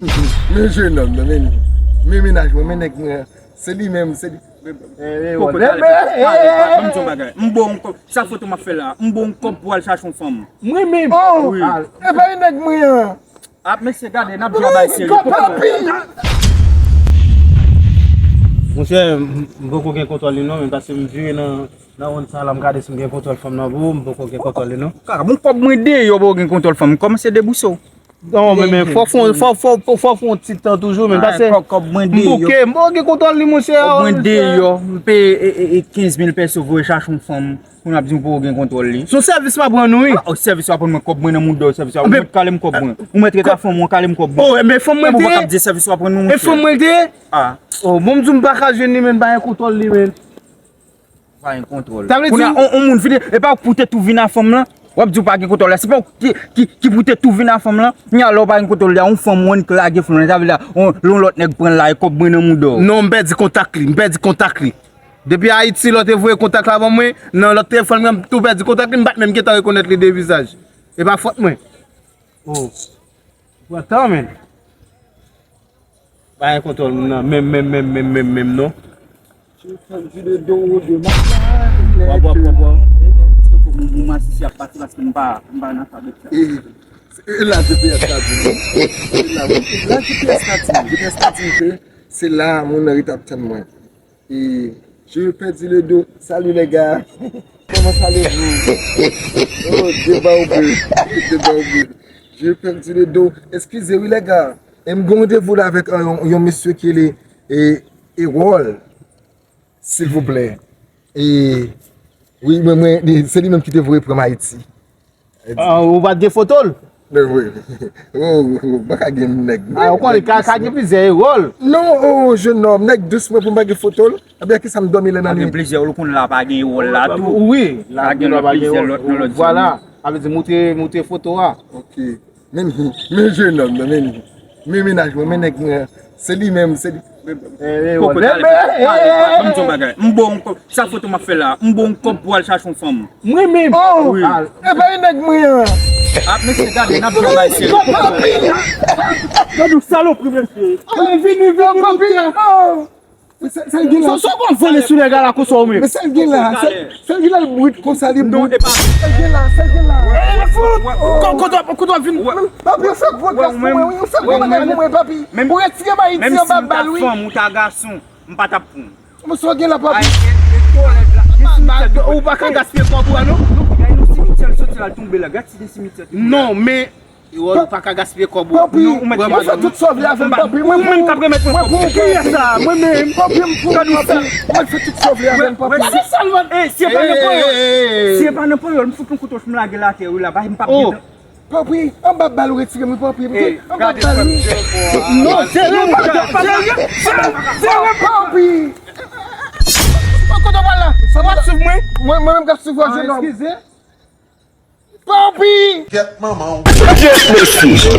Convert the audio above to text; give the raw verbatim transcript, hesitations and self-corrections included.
Men jenòm nan, men, men mennaj mwen, men nèg mwen an. Se li menm, se li. Poko talè, talè, pa, ban m di yon bagay. M ba w yon kòb. Sa foto m ap fè la? M ba w yon kòb pou al chache yon fanm. Mwen menm. Oh! Wi. E pa yon nèg mwen an. Ah, mesye, gade, n ap jwe bay serye. Poko talè. Monchè, m m poko gen kontwòl li non, men paske m vire nan, nan wonn sa la, m gade si m gen kontwòl fanm nan pou ou, m poko gen kontwòl li non. Kaka, bon kòb mwen deyò, poko gen kontwòl fanm, kòmanse debouse w. Non, men, men, fò fon, fò, fò, fò, fò fon ti tan toujou, men pase. Kòb, kòb mwen deyò. M bouke, m poko gen kontwòl li, monchè. Kòb mwen deyò, m peye e, e, e, kenz mil pèso voye chache yon fanm. Pou n ap di m poko gen kontwòl li. Se yon sèvis w ap rann nou, wi. Ah, o sèvis w ap rann mwen, kòb mwen nan mouda w, sèvis w ap rann mwen, kale m kòb mwen. Ou mèt rete a fanm ou, kale m kòb mwen. Oh, men fanm mwen te ye. Ou pa kap di sèvis w ap rann nou, monchè. E fanm mwen te ye. Ah. Oh, bon, m di w m pa ka jwenn li, men m pa gen kontwòl li, men. Pa gen kontwòl. Sa vle di kounye a, on, on moun vini, e pa ou pou te tou vin a fanm lan. W ap di w pa gen kontwòl la. Se pa ou ki, ki, ki pou te tou vin a fanm lan. Kounye a lè w pa gen kontwòl li a, yon fanm ou annik lage fanm lan. Sa vle di, on, yon lòt nèg pran l la, e kòb mwen nan mouda w. Non, m pèdi kontak li, m pèdi kontak li. Depi Ayiti, lè w te voye kontak la ban mwen, nan lòt telefòn mwen, m tou pèdi kontak li, m pa t menm gentan rekonèt li de vizaj. E pa fòt mwen. Oh. Pran tan, men. Pa gen kontwòl moun nan, menm, menm, menm, menm, menm, menm, non. Wap, wap, wap, wap. E, e, e, se pou moun, moun masisi ap pati paske m pa, m pa nan sa bèt sa. E, e la G P S la di m. E la, la G P S la di m. G P S la di m ke se la moun nan rete ap tann mwen. Et je perds le dos. Salut les gars. Comment allez-vous? Oh, de baobe. De baobe. Je perds le dos. Eskize wi les gars. E m gen randevou la avèk euh, yon, yon mesye ki rele e, Erol. Silvouplè. E wi, mwen, mwen, li- se li menm ki te voye pran m Ayiti. Ah, ou pa t gen foto l? Wi. Oh, oh, pa ka gen nèg. Ah, ou konnen ka, ka gen plizyè Erol. Non, oh, jenòm, nèg dous mwen pou m pa gen foto l. Ebyen, kisa m dòmi lè nan nwit? Gen plizyè Erol konn la pa gen Erol la tou. Wi. La gen lòt plizyè lòt nan lòt zòn. Vwala. Sa vle di moutre, moutre foto a. Ok. Men, men jenòm nan, men, men mennaj mwen, men nèg mwen an. Se li menm, se li. Poko talè, talè, talè, ban m di yon bagay. M ba w yon kòb. Sa foto m ap fè la? M ba w yon kòb pou al chache yon fanm. Mwen menm. Oh! Wi. E pa yon nèg mwen an. Ah, mesye, gade, n ap jwe bay serye. Gade yon salopri, mesye. Vini, vini, vini. Sa l gen la. Sa w konn vole sou nèg la konsa ou menm? Men sa l gen la, sa l gen la, l brit konsa, li brit. Sa l gen la, sa l gen la. Kote w ap vin? Papi, ou fèk vòt gaz pou mwen, wi, ou fèk vòt gaz pou mwen, papi. Ou retire m Ayiti anba bal, wi. Menm si m ta fanm ou ta gason, m pa t ap pran w. Men sa w gen la, papi. Ou pa ka gaspiye kòb ou a, non? Gade yon simityè l soti la, l tonbe la. Gade si gen simityè. Non, men Erol, ou pa ka gaspiye kòb ou. Papi, ou fè tout sa w vle avè m, papi. Mwen pou ou. Kiyès sa? Mwen menm. Papi, m pou ou, papi. Mwen fè tout sa w vle avè m, papi. Gade sèlman. Si e pa nan panyòl, si e pa nan panyòl, m fout yon kouto, m lage l atè, wi, la, bay m p ap gen. Papi, anba bal ou retire m, papi. Anba bal, wi. Non, serye, serye, serye, papi. Kote w pral la? Sa w ap swiv mwen? Mwen, mwen menm k ap swiv ou a, jenòm. Eskize. Papi! Kèt manman w. Kèt mesye.